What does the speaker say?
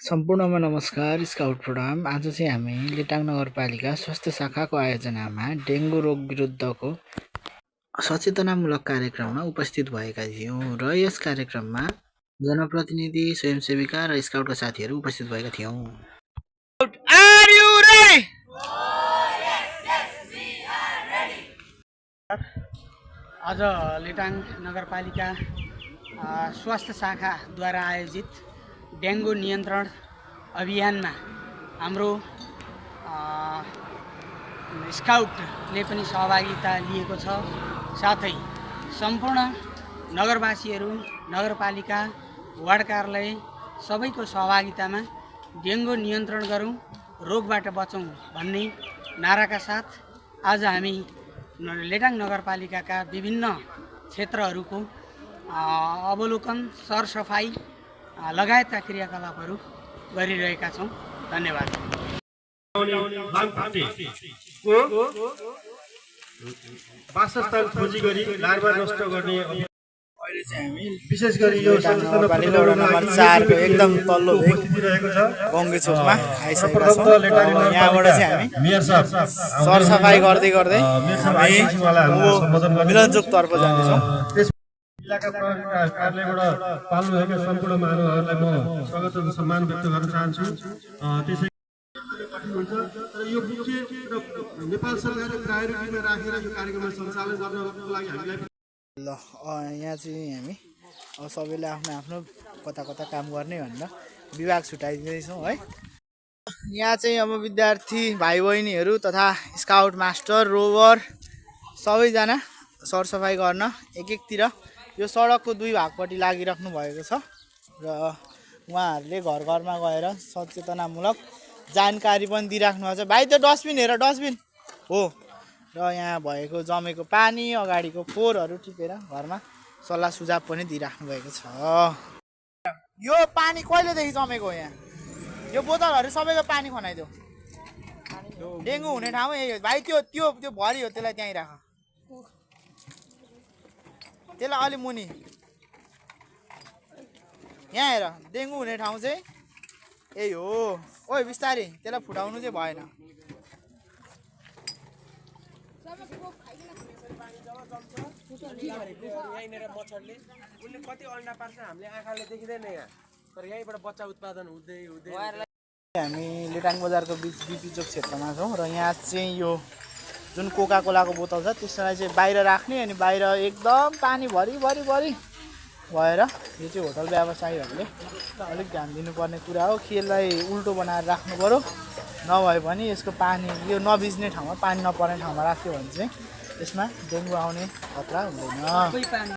सम्पूर्णमा नमस्कार। Scout programme आज चाहिँ हामी लेटाङ नगरपालिका स्वास्थ्य शाखाको आयोजनामा डेङ्गु रोग विरुद्धको सचेतनामूलक कार्यक्रममा उपस्थित भएका थियौँ र यस कार्यक्रममा जनप्रतिनिधि, स्वयंसेविका र स्काउटका साथीहरू उपस्थित भएका थियौँ। आज लेटाङ नगरपालिका स्वास्थ्य शाखाद्वारा आयोजित डेङ्गु नियन्त्रण अभियानमा हाम्रो स्काउटले पनि सहभागिता लिएको छ। साथै सम्पूर्ण नगरवासीहरू, नगरपालिका, वार्ड कार्यालय सबैको सहभागितामा डेङ्गु नियन्त्रण गरौँ, रोगबाट बचौँ भन्ने नाराका साथ आज हामी लेटाङ नगरपालिकाका विभिन्न क्षेत्रहरूको अवलोकन, सरसफाई लगायतका क्रियाकलापहरू गरिरहेका छौँ। धन्यवाद। वासस्थान खोजी गरी लार्वा नष्ट गर्ने अहिले चाहिँ हामी विशेष गरी यो नगरपालिका वडा नम्बर 4 को एकदम तल्लो भेग गङ्गे चोकमा आइसकेका छौँ। यहाँबाट चाहिँ हामी मेयर साहब सरसफाई गर्दै गर्दै मिलनचोकतर्फ जानेछौँ। जिल्लाका कार्यालयबाट पाल्नु भएका सम्पूर्ण महानुभावहरूलाई म स्वागत र सम्मान व्यक्त गर्न चाहन्छु। त्यसै हुन्छ र यो मुख्य नेपाल सरकारले प्रायोरिटीमा राखेर यो कार्यक्रमलाई सञ्चालन गर्नको लागि हामीलाई ल यहाँ चाहिँ हामी सबैले आफ्नो आफ्नो कता कता काम गर्ने भनेर विभाग छुट्याइदिँदैछौँ है। यहाँ चाहिँ अब विद्यार्थी भाइ बहिनीहरू तथा स्काउट मास्टर, रोवर सबैजना सरसफाइ गर्न एक एकतिर यो सडकको दुई भागपट्टि लागिराख्नु भएको छ र उहाँहरूले घर घरमा गएर सचेतनामूलक जानकारी पनि दिइराख्नु भएको छ। भाइ त्यो डस्टबिन हेर, डस्टबिन हो। र यहाँ भएको जमेको पानी, अगाडिको फोहोरहरू टिपेर घरमा सल्लाह सुझाव पनि दिइराख्नु भएको छ। यो पानी कहिलेदेखि जमेको हो यहाँ? यो बोतलहरू सबैको पानी खनाइदियो। डेङ्गु हुने ठाउँ यही हो भाइ। त्यो त्यो त्यो भरि हो, त्यसलाई त्यहीँ राख, त्यसलाई अलि मुनि। यहाँ हेर, डेङ्गु हुने ठाउँ चाहिँ यही हो। ओइ बिस्तारै, त्यसलाई फुटाउनु चाहिँ भएन। यहीँनिर मच्छरले उसले कति अन्डा पार्छ हामीले आँखाले देखिँदैन यहाँ, तर यहीँबाट बच्चा उत्पादन हुँदै हुँदै हामी लेटाङ बजारको बिपी चोक क्षेत्रमा छौँ र यहाँ चाहिँ यो जुन कोका कोलाको बोतल छ त्यसलाई चाहिँ बाहिर राख्ने, अनि बाहिर एकदम पानी भरि भरि भरि भएर यो चाहिँ होटल व्यवसायीहरूले अलिक ध्यान दिनुपर्ने कुरा हो कि यसलाई उल्टो बनाएर राख्नु पऱ्यो। नभए पनि यसको पानी यो नभिज्ने ठाउँमा, पानी नपर्ने ठाउँमा राख्यो भने चाहिँ यसमा डेङ्गु आउने खतरा हुँदैन।